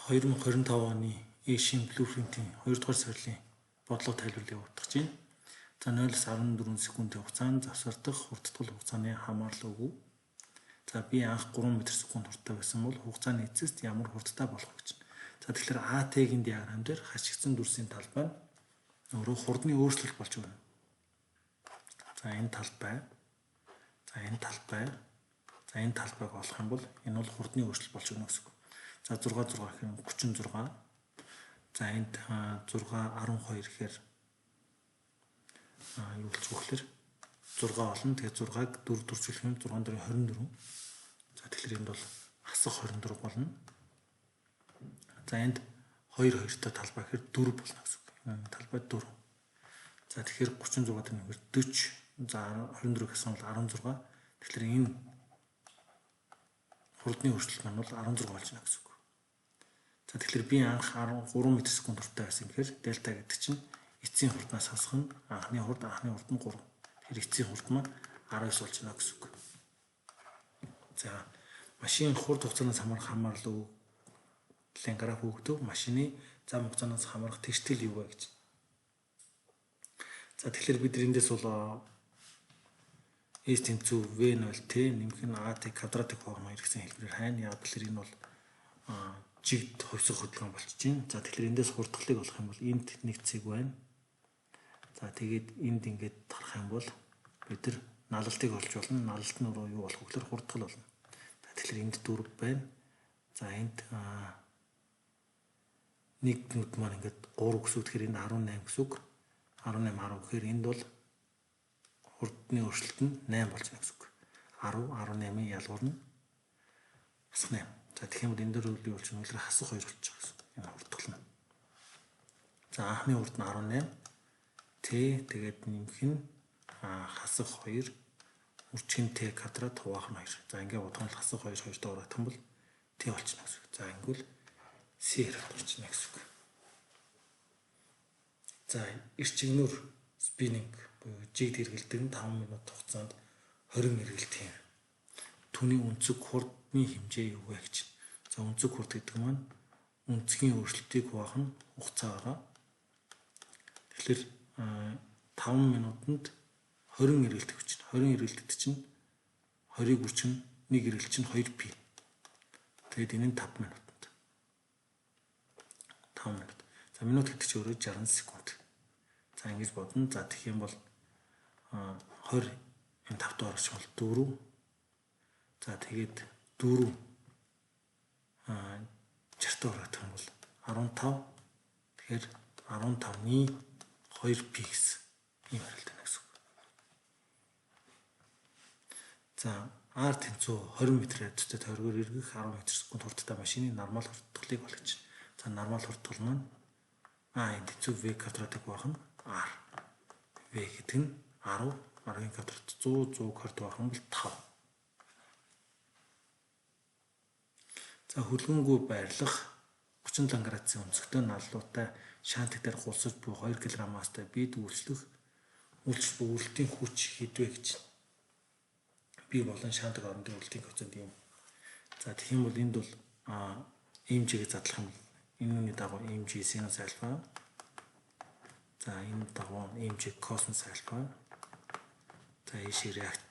2025 оны Asian Blueprint-ийн 2 дугаар сарлын бодлого тайлбарлыг явуулах гэж байна. За 0-14 секундын хугацаанд завсардах хурдтгал хугацааны хамаарлал өгөв. За би анх 3 м/секунд хурдтай байсан бол хугацааны эцэст ямар хурдтай болох вэ гэж. За тэгэхээр AT-ийн диаграм дээр хашигдсан дүрсийн талбай нь өөрөө хурдны өөрчлөлт болж өгнө. За энэ талбай, за энэ талбай, за энэ талбайг олох юм бол энэ бол хурдны өөрчлөлт болж өгнө гэсэн үг. За 6 6 гэх юм 36. За энд 6 12 гэхээр юу болж өгөх гэхээр 6 олно. Тэгээд 6-аг 4 дөржүүлэх юм 6 4 24. За тэгэхээр энд бол хасах 24 болно. За энд 2 2-той талбай гэхээр 4 болно гэсэн үг. Энэ талбай 4. За тэгэхээр 36 дээр нэмэр 40. За 24 гэсэн бол 16. Тэгэхээр энэ хурдны өөрчлөлт маань бол 16 болж байна гэсэн үг. За тэгэхээр би анх 13 м/секунд хурдтай байсан гэхээр дельта гэдэг чинь эцсийн хурднаас хасах нь анхны хурд нь 3. Тэгэхээр эцсийн хурд маань 19 болж байна гэсэн үг. За машин хурд хугацаанаас хамаарах хамаарлал өгөгдлийн граф өгдөг. Машины зам хугацаанаас хамаарах тэгштэл юу вэ гэж. За тэгэхээр бид эндээс бол S тэнцүү V0 T нэмэх нь AT квадратыг хуваах нь 2 гэсэн хэлбэрээр хайна. Яг тэгэхээр энэ бол жигд хувьсах хөдөлгөөн болчихж байна. За тэгэхээр эндээс хурдгалыг олох юм бол энд нэг цэг байна. За тэгээд энд ингээд тарах юм бол бид нар налалтыг олж болно. Налалт нь өөрөө юу болох вэ гэхээр хурдгал болно. За тэгэхээр энд 4 байна. За энд нэг нүд маань ингээд 3 гэсэн үг. Тэгэхээр энд 18 гэсэн үг. 18 10 гэхээр энд бол хурдны өөрчлөлт нь 8 болж байна гэсэн үг. 10 18-ын ялгуур нь хасах 8. За тэгэх юм бол энэ дээр юу болж байна вэ? Хасах 2 болж байгаа гэсэн. Энэ хурдгал нь. За анхны хурд нь 18. Т тэгээд нэмэх нь хасах 2 үржих нь Т квадрат хуваах нь 2. За ингээд бодох нь хасах 2 2-той хураах юм бол Т болчихно гэсэн үг. За ингэвэл С хариулт болчихно гэсэн үг. За эрчигнүр спиннинг буюу жигд эргэлдэг нь 5 минут хугацаанд 20 эргэлт юм. Түүний өнцөг хурдны хэмжээ юу вэ гэж. За өнцөг хурд гэдэг маань өнцгийн өөрчлөлтийг хуваах нь хугацаа байгаа. Тэгэхээр 5 минутанд 20 эргэлт өгч чинь 20 эргэлтэд чинь 20-ыг үржих нь 1 эргэлт чинь 2π. Тэгээд энэ нь 5 минутанд. 5 минут. За минут гэдэг чинь өөрөө 60 секунд. За ингэж бодно. За тэгэх юм бол 20 энэ 5 дахь орчих бол 4. За тэгээд 4 60 хураах юм бол 15. Тэгэхээр 15-ны 2π гэсэн ийм хариулт байна гэсэн үг. За R тэнцүү 20 м хавцтай тойргоор эргэх 10 м/секунд хурдтай машины нормал хурдтгалыг олгож байна. За нормал хурдтгал маань А энэ тэнцүү V квадратыг хуваах нь R. V гэдэг нь 10, 10-ын квадрат 100, 100 квадрат хуваах юм бол 5. За хөлгөнгүй байрлах 37 градусын өнцөгтэй наллуутай шантик дээр гулсаж буй 2 кг масстай бид үйлчлэх үйлдэлтийн хүч хэд вэ гэж. Би болон шантик орондын үйлдэлтийн коэффициент юм. За тэгэх юм бол энд бол mg-г задлах юм бол энэ үүний дагуу mg синус альфа. За энэ дагуу mg косинус альфа. За ийшээ реакц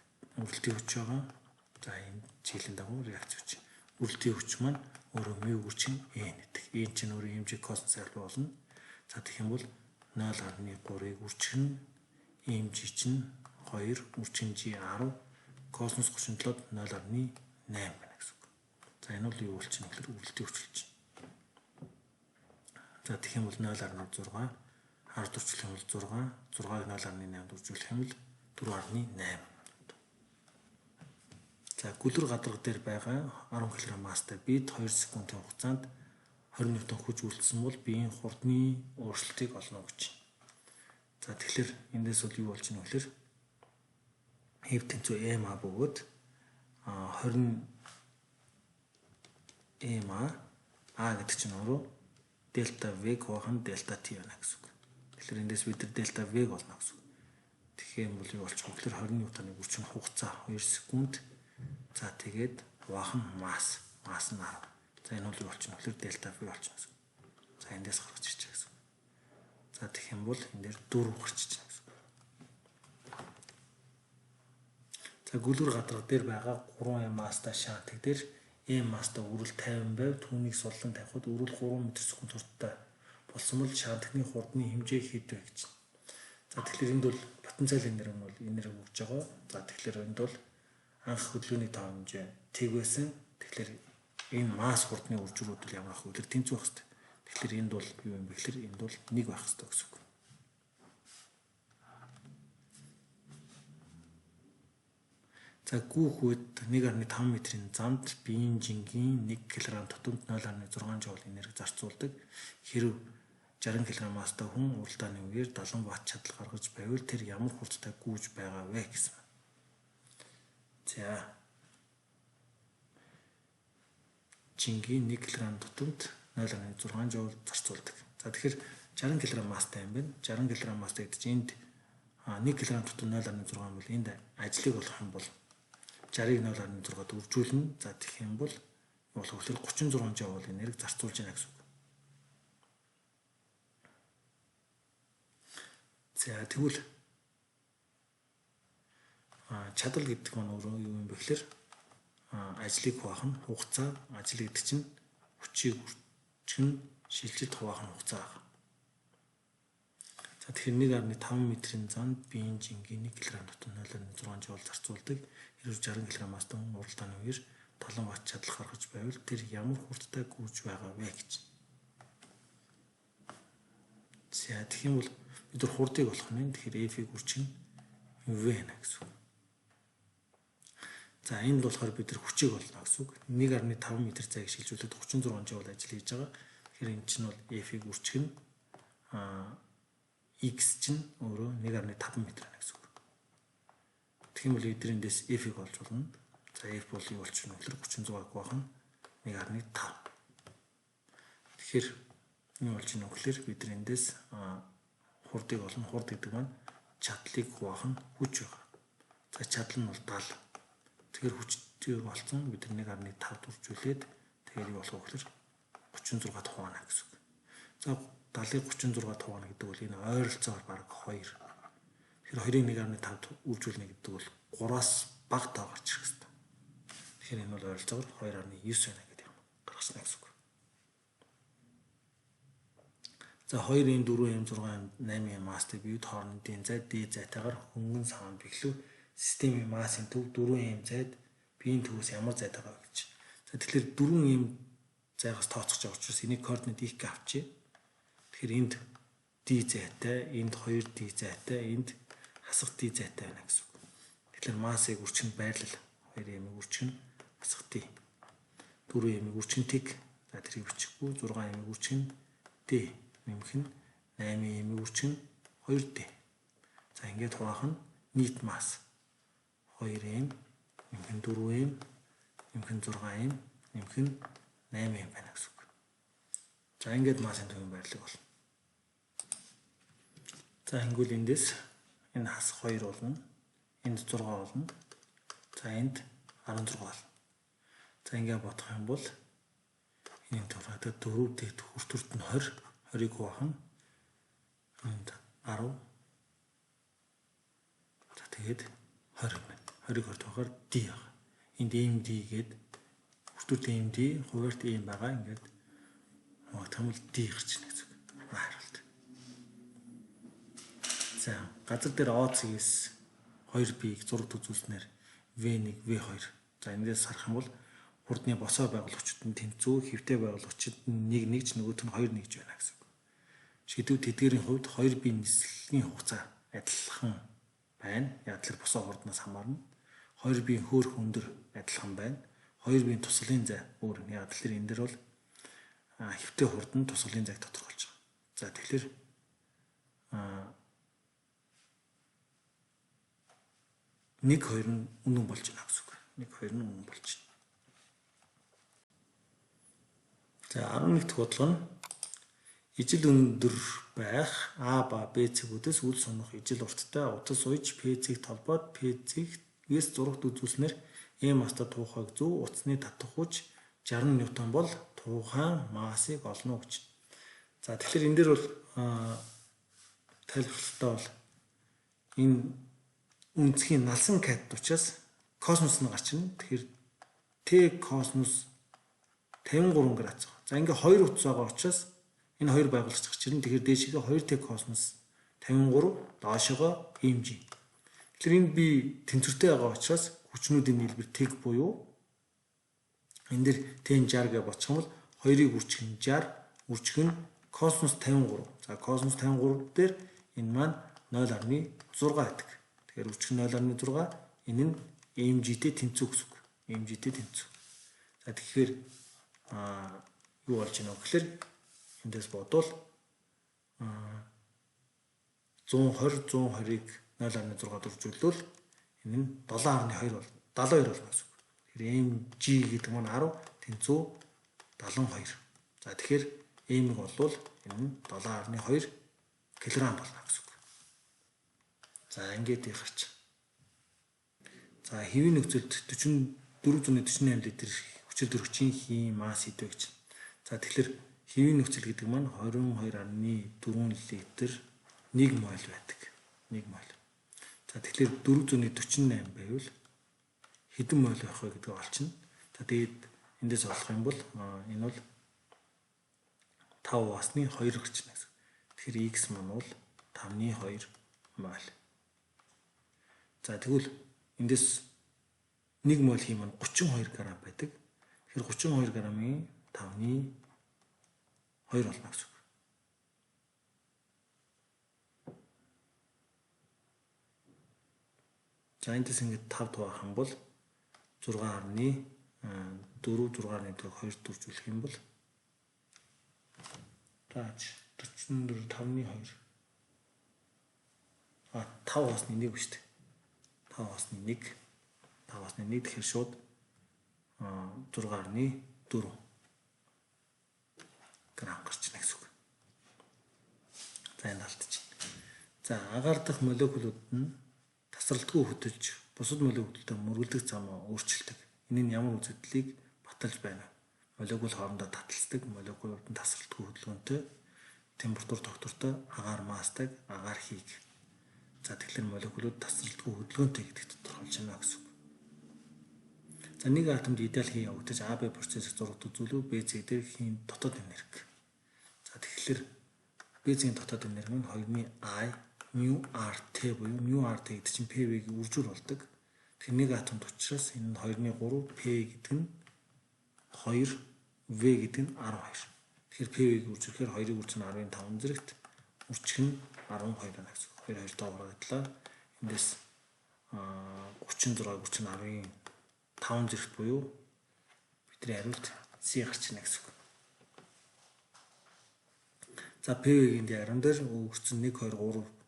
үрэлтийн хүч байгаа. За энэ чиглэлийн дагуу реакц хүч. Үрэлтийн хүч маань өөрөө μ үрчин n гэдэг. Энэ чинь өөрөө mg косинус альфа болно. За тэгэх юм бол 0.3-ыг үрчих нь mg чинь 2 үрчин g 10 косинус 37-д 0.8 байна гэсэн үг. За энэ бол юу болчихно гэхээр үрэлтийн хүч болчихно. За тэгэх юм бол 0.6 10 дөрвөлжих юм бол 6 6-ыг 0.8 дөрвөлжүүлэх юм бол 4.8. За гүлэр гадарга дээр байгаа 10 кг масстай бид 2 секундын хугацаанд 20 ньютон хүч үйлдсэн бол биеийн хурдны өөрчлөлтийг олно гэж. За тэгэхээр эндээс бол юу болж байна вэ гэхээр F тэнцүү MA бөгөөд 20 MA A гэдэг чинь өөрөө дельта V хуваах нь дельта T байна гэсэн үг. Тэгэхээр эндээс бид нар дельта V-г олно гэсэн үг. Тэгэхээр бол юу болчих вэ гэхээр 20 ньютоны үржих хугацаа 2 секунд. За тэгээд хуваах нь масс. Масс нь 10. За энэ бол юу болчихно вэ? Дельта V болчихно гэсэн. За эндээс гаргаж ирж байгаа гэсэн. За тэгэх юм бол энэ дээр 4 гарч иж байна гэсэн. За гүлгэр гадрах дээр байгаа 3 M масстай шаантыг дээр M масстай үрэл 50 байв. Түүнийг суллан тавихад үрэл 3 м/секунд хурдтай болсон бол шаантгны хурдны хэмжээ хэд вэ гэж. За тэгэхээр энд бол потенциал энерги нь бол энерги өгж байгаа. За тэгэхээр энд бол анх хөдөлгөөний тоо хэмжээ тэг байсан. Тэгэхээр энэ масс хурдны үржүүрүүд бол ямар ах вэ? Тэнцүү байх хэрэгтэй. Тэгэхээр энд бол юу юм бэ гэхээр энд бол 1 байх хэрэгтэй гэсэн үг. За гүүх үед 1.5 метрийн замд биеийн жингийн 1 кг тутамд 0.6 жоул энерги зарцуулдаг. Хэрв 60 кг масстай хүн уралдааны үеэр 70 ватт чадал гаргаж байвал тэр ямар хурдтай гүйж байгаа вэ гэсэн. За жингийн 1 кг тутамд 0.6 жоул зарцуулдаг. За тэгэхээр 60 кг масстай юм байна. 60 кг масстай гэдэг чинь энд 1 кг тутам 0.6 бол энд ажлыг олох юм бол 60-ыг 0.6-д үржүүлнэ. За тэгэх юм бол болохоор 36 жоул энерги зарцуулж байна гэсэн үг. За тэгвэл чадал гэдэг нь өөрөө юу юм бэ гэхээр ажлыг хуваах нь хугацаа, ажил гэдэг чинь хүчийг үржих нь шилжилт хуваах нь хугацаа байна. За тэгэхээр 1.5 метрийн замд биеийн жингийн 1 кг тутам 0.6 жоул зарцуулдаг. Хэрв 60 кг масстай хүн уралдааны үеэр 70 ватт чадал гаргаж байвал тэр ямар хурдтай гүйж байгаа вэ гэж. За тэгэх юм бол бид нар хурдыг олох нь. Тэгэхээр F-ийг үржих нь V нэ гэсэн үг. За энд болохоор бид нар хүчийг олно гэсэн үг. 1.5 м зайг шилжүүлээд 36 жоул ажил хийж байгаа. Тэгэхээр энэ чинь бол F-ийг үржих нь X чинь өөрөө 1.5 м байна гэсэн үг. Тэгэх юм бол бид эндээс F-ийг олж болно. За F бол юу болчихно вэ гэхээр 36-г байх нь 1.5. Тэгэхээр юу болж байна вэ гэхээр бид эндээс хурдыг олно. Хурд гэдэг маань чадлыг хуваах нь хүч байгаа. За чадал нь бол 70. Тэгэхээр хүчтэйг олцсон бид 1.5-д үржүүлээд тэгээд юу болох вэ гэхээр 36-д хуваана гэсэн үг. За 70-ыг 36-д хуваана гэдэг бол энэ ойролцоогоор бараг 2. Тэгэхээр 2-ыг 1.5-д үржүүлнэ гэдэг бол 3-аас бага тоо гарч ирэх хэрэгтэй. Тэгэхээр энэ бол ойролцоогоор 2.9 байна гэдэг юм гаргасан гэсэн үг. За 2M 4M 6M 8M масстай биед хоорондын зай D зайтайгаар хөнгөн саан бэхлэв системийн массын төв 4M зайд биеийн төвөөс ямар зайтай байгаа гэж. За тэгэхээр 4M зайгаас тооцож байгаа учраас энийг координат их гэ авчээ. Тэгэхээр энд D зайтай, энд 2D зайтай, энд хасах D зайтай байна гэсэн үг. Тэгэхээр массыг үржих нь байрлал 2M-ийг үржих нь хасах D. 4M-ийг үржих нь тэг. За тэрийг бичихгүй 6M-ийг үржих нь D. Нэмэх нь 8M-ийг үржих нь 2D. За ингээд хуваах нь нийт масс 2M нэмэх нь 4M нэмэх нь 6M нэмэх нь 8M байна гэсэн үг. За ингээд массын төвийн байрлал болно. За ингэвэл эндээс энэ хасах 2 болно. Энд 6 болно. За энд 16 болно. За ингээд бодох юм бол энэ төврөд 4 дэд хүртүрт нь 20, 20-ыг хуваах нь энд 10. За тэгээд 20 байна. 20-ыг 20 тухаар D байгаа. Энд MD гээд хүртүрт MD, хуваарт M байгаа. Ингээд тэгвэл D гарч ирнэ гэсэн үг. Хариулт. За газар дээр О цэгээс 2B-г зурагт үзүүлснээр V1, V2. За эндээс харах юм бол хурдны босоо байгуулагчид нь тэнцүү, хэвтэй байгуулагчид нь 1 1 ч нөгөөх нь 2 1 гэж байна гэсэн үг. Шийдвэр тэдгээрийн хувьд 2B нислэгийн хугацаа адилхан байна. Яг тэр босоо хурднаас хамаарна. 2B-ийн хөөрх өндөр адилхан байна. 2B-ийн тусгалын зай өөр. Яг тэр энэ дээр бол хэвтэй хурд нь тусгалын зайг тодорхойлж байгаа. За тэгэхээр 1 2 нь үнэн болж байна гэсэн үг. 1 2 нь үнэн болж байна. За 11 дахь бодлого нь ижил өндөр байх А ба Б цэгүүдээс үл сонох ижил урттай утас уйж П цэгт холбоод П цэгээс зурагт үзүүлснээр М масстай туухайг зөв утасны татах хүч 60 ньютон бол тухайн массыг олно гэж. За тэгэхээр энэ дээр бол тайлбарлалтаа бол энэ өнцгийн налсан катет учраас косинус нь гарч ирнэ. Тэгэхээр Т косинус 53 градус. За ингээ хоёр утас байгаа учраас энэ хоёр байгуулагч гарч ирнэ. Тэгэхээр дээшгээ 2 Т косинус 53 доошогоо mg. Тэгэхээр энэ би тэнцвэртэй байгаа учраас хүчнүүдийн нийлбэр тэг буюу энэ дэр Т 60 гэж бодчих юм бол 2-ыг үржих нь 60, үржих нь косинус 53. За косинус 53 дээр энэ маань 0.6 байдаг. Тэгэхээр үржих нь 0.6 энэ нь mg-тэй тэнцүү гэсэн үг. mg-тэй тэнцүү. За тэгэхээр юу болж байна вэ гэхээр эндээс бодвол 120 120-ыг 0.6 дөрвжүүлвэл энэ нь 7.2 бол 72 болно гэсэн үг. Тэгэхээр mg гэдэг маань 10 тэнцүү 72. За тэгэхээр m-г болвол энэ нь 7.2 кг болно гэсэн үг. За ингээд гарч. За хэвийн нөхцөлд 4448 литр хүчил төрөгчийн хийн масс хэдвэ гэж. За тэгэхээр хэвийн нөхцөл гэдэг маань 22.4 литр 1 моль байдаг. 1 моль. За тэгэхээр 448 байвал хэдэн моль байх вэ гэдгийг олчихно. За тэгээд эндээс олох юм бол энэ бол 5 басны 2 гарч ирнэ гэсэн. Тэгэхээр x маань бол 5-ны 2 моль. За тэгвэл эндээс 1 моль хий маань 32 г байдаг. Тэгэхээр 32 г-ын 5-ны 2 болно гэсэн үг. За эндээс ингээд 5 дугаах юм бол 6.4 6.4 2 дөрвжүүлэх юм бол 44 5-ны 2. А 5 басны 1 биш үү? 5 басны 1. 5 басны 1 тэгэхээр шууд 6.4 грамм гарч ирнэ гэсэн үг. За энэ алдчих. За агаар дах молекулууд нь тасралтгүй хөдөлж бусад молекултай мөргөлдөх замаа өөрчилдөг. Энэ нь ямар үзэгдлийг баталж байна вэ? Молекул хоорондоо таталцдаг, молекулууд нь тасралтгүй хөдөлгөөнтэй, температур тогтвортой, агаар масстай, агаар хийг. За тэгэхээр молекулууд тасралтгүй хөдөлгөөнтэй гэдэгт тодорхойлж байна гэсэн үг. За нэг атомд идеал хий явагдаж А Б процессыг зурагт үзүүлв. Б С дээр хийн дотоод энерги. За тэгэхээр Б С-ийн дотоод энерги нь 2-ны I μ R T буюу μ R T гэдэг чинь PV-ийн үржүүр болдог. Тэгэхээр нэг атомд учраас энэ нь 2-ны 3 P гэдэг нь 2, V гэдэг нь 12. Тэгэхээр PV-г үржихээр 2-ыг үржих нь 10-ын 5 зэрэгт үржих нь 12 байна гэсэн. 2 2 тоо хураадлаа. Эндээс 36-ыг үржих нь 10-ын 5 зэрэгт буюу бидний хариулт C гарч ирнэ гэсэн үг. За PV-гийн диаграм дээр өгсөн 1 2 3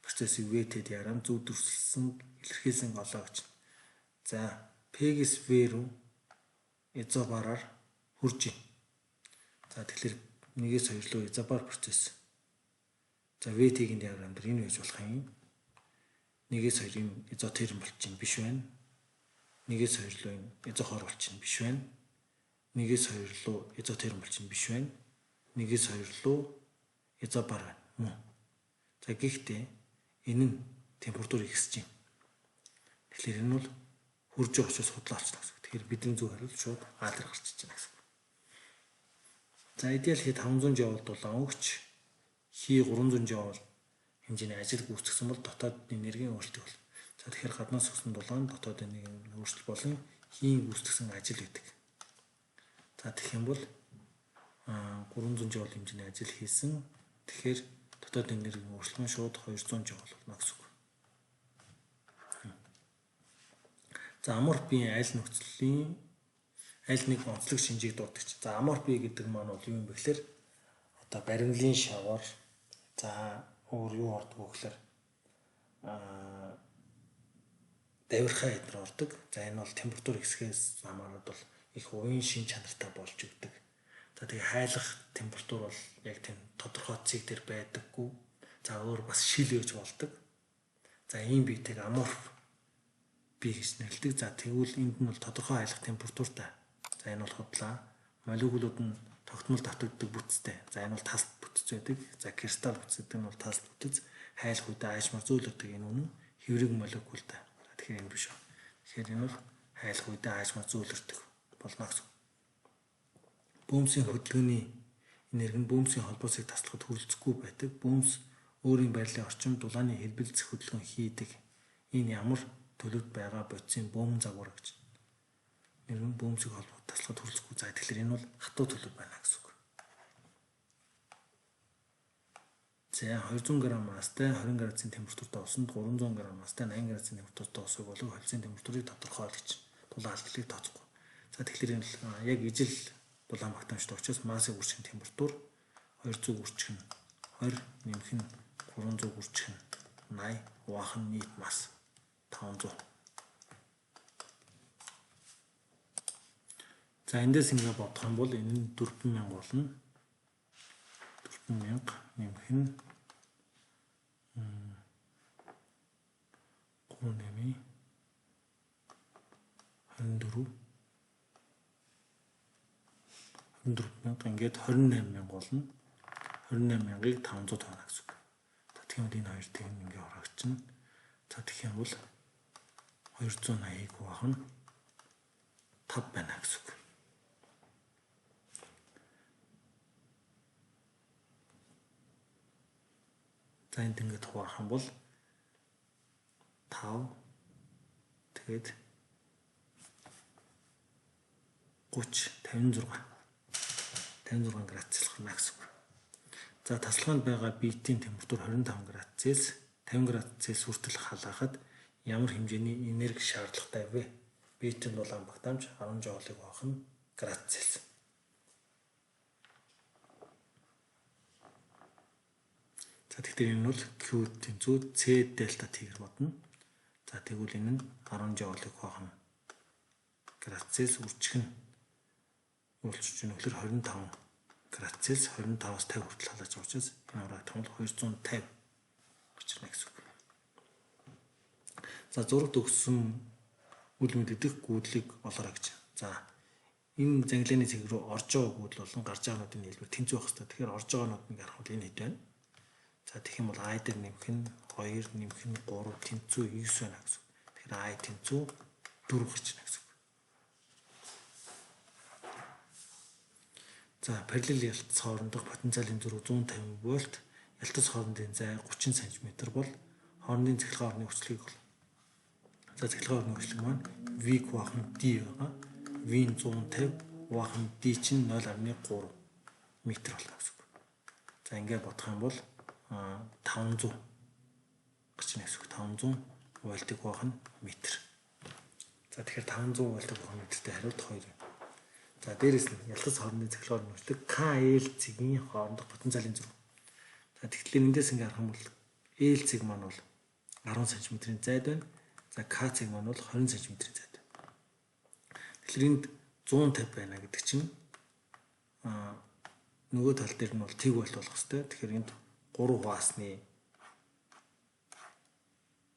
процессыг VT диаграм зөв дүрсэлсэн илэрхийлсэн олоо гэж. За P-гээс V рүү изобараар хурж байна. За тэгэхээр 1-ээс 2 руу изобар процесс. За VT-гийн диаграм дээр энэ байж болох юм. 1-ээс 2-ын изотерм болчих биш байна. 1-ээс 2 руу энэ изохор болчих биш байна. 1-ээс 2 руу изотерм болчих биш байна. 1-ээс 2 руу изобар байна. Мөн. За гэхдээ энэ нь температур ихсэж байна. Тэгэхээр энэ бол хурж байгаа учраас худлаа олчихно гэсэн үг. Тэгэхээр бидний зөв хариулт шууд А дээр гарч иж байна гэсэн үг. За идеал хий 500 жаул дулаан өгч хий 300 жаул хэмжээний ажил гүйцэтгсэн бол дотоод энергийн өөрчлөлт бол. За тэгэхээр гаднаас өгсөн дулаан дотоод энергийн өөрчлөлт болон хийн гүйцэтгсэн ажил гэдэг. За тэгэх юм бол 300 жаул хэмжээний ажил хийсэн. Тэгэхээр дотоод энергийн өөрчлөлт нь шууд 200 жаул болно гэсэн үг. За аморфын аль нөхцөлийн аль нэг онцлог шинжийг дууддаг. За аморфи гэдэг маань бол юу юм бэ гэхээр одоо баримлын шавар, за өөр юу ордог вэ гэхээр давирхай эднэр ордог. За энэ бол температур ихсгээс хамаарат бол их уян шин чанартай болж өгдөг. За тэгээ хайлах температур бол яг тийм тодорхой цэг дээр байдаггүй. За өөр бас шил байж болдог. За ийм биетэйг аморф бие гэж нэрлэдэг. За тэгвэл энд нь бол тодорхой хайлах температуртай. За энэ бол худлаа. Молекулууд нь тогтмол давтагддаг бүтцтэй. За энэ бол тас бүтэц байдаг. За кристалл бүтэц гэдэг нь бол тас бүтэц. Хайлах үедээ аашмар зөөлөдөг, энэ үнэн. Хэврэг молекултай. Тэгэхээр энэ биш. Тэгэхээр энэ бол хайлах үедээ аашмар зөөлөрдөг болно гэсэн. Бөөмсийн хөдөлгөөний энерги нь бөөмсийн холбоосыг таслахад хүрэлцэхгүй байдаг. Бөөмс өөрийн байрлалын орчинд дулааны хэлбэлзэх хөдөлгөөн хийдэг. Энэ ямар төлөвт байгаа бодисын бөөмөн загвар гэж. Нэр нь бөөмсийг холбох таслахад хүрэлцэхгүй. За тэгэхээр энэ бол хатуу төлөв байна гэсэн үг. За 200 г масстай 20 градусын температуртай усанд 300 г масстай 80 градусын температуртай усыг болов холилдсон температурыг тодорхойлох. Дулаан алдалыг тооцохгүй. За тэгэхээр энэ яг ижил дулаан багтаамжтай учраас массыг үржих температур 200 үржих нь 20 нэмэх нь 300 үржих нь 80 хуваах нь нийт масс 500. За эндээс ингэ бодох юм бол энэ нь 4000 болно. 4000 нэмэх нь 3 8 24 24000 ингээд 28000 болно. 28000-ыг 500 тавина гэсэн үг. За тэгэх юм бол энэ хоёр тэг ингээ хороогчно. За тэгэх юм бол 280-ыг хуваах нь 5 байна гэсэн үг. За энд ингээд хуваах юм бол 5 тэгээд 30 56 градус Цельс гарна гэсэн үг. За тасалгаанд байгаа биетийн температур 25 градус Цельс, 50 градус Цельс хүртэл халаахад ямар хэмжээний энерги шаардлагатай вэ? Биетийн дулаан багтаамж 10 жоулыг хуваах нь градус Цельс. За тэгэхээр энэ бол Q тэнцүү C дельта T-гээр бодно. За тэгвэл энэ нь 10 жоулыг хуваах нь градус Цельс үржих нь уулзч өнөглөр 25 градус Цельс 25-аас 50 хүртэл халааж байгаа учраас энэ хураагдах нь 250 гарч ирнэ гэсэн үг. За зурагт өгсөн үл мэдэгдэх гүйдлийг олоорой гэж. За энэ зангилааны цэг рүү орж байгаа гүйдэл болон гарч байгаа нуудын нийлбэр тэнцүү байх хэрэгтэй. Тэгэхээр орж байгаа нууд нь харах бол энэ хэд байна? За тэгэх юм бол I дээр нэмэх нь 2 нэмэх нь 3 тэнцүү 9 байна гэсэн үг. Тэгэхээр I тэнцүү 4 гарч ирнэ гэсэн үг. За параллел ялтас хоорондох потенциалын зөрүү 150 вольт, ялтас хоорондын зай 30 см бол хоорондын цахилгаан орны хүчлэгийг ол. За цахилгаан орны хүчлэг маань V хуваах нь D байгаа. V нь 150 хуваах нь D чинь 0.3 м болно гэсэн үг. За ингээд бодох юм бол 500 гарч ирнэ гэсэн үг. 500 вольтыг хуваах нь метр. За тэгэхээр 500 вольтыг хуваах метртэй хариулт 2. За дээрэс нь ялтас хоорондын цахилгаан орны хүчлэг KL цэгийн хоорондох потенциалын зөрүү. За тэгэхээр эндээс ингээ харах юм бол L цэг маань бол 10 см-ийн зайд байна. За К цэг маань бол 20 см-ийн зайд байна. Тэгэхээр энд 150 байна гэдэг чинь нөгөө тал дээр нь бол тэг вольт болох хэвээр. Тэгэхээр энд 3 хуваасны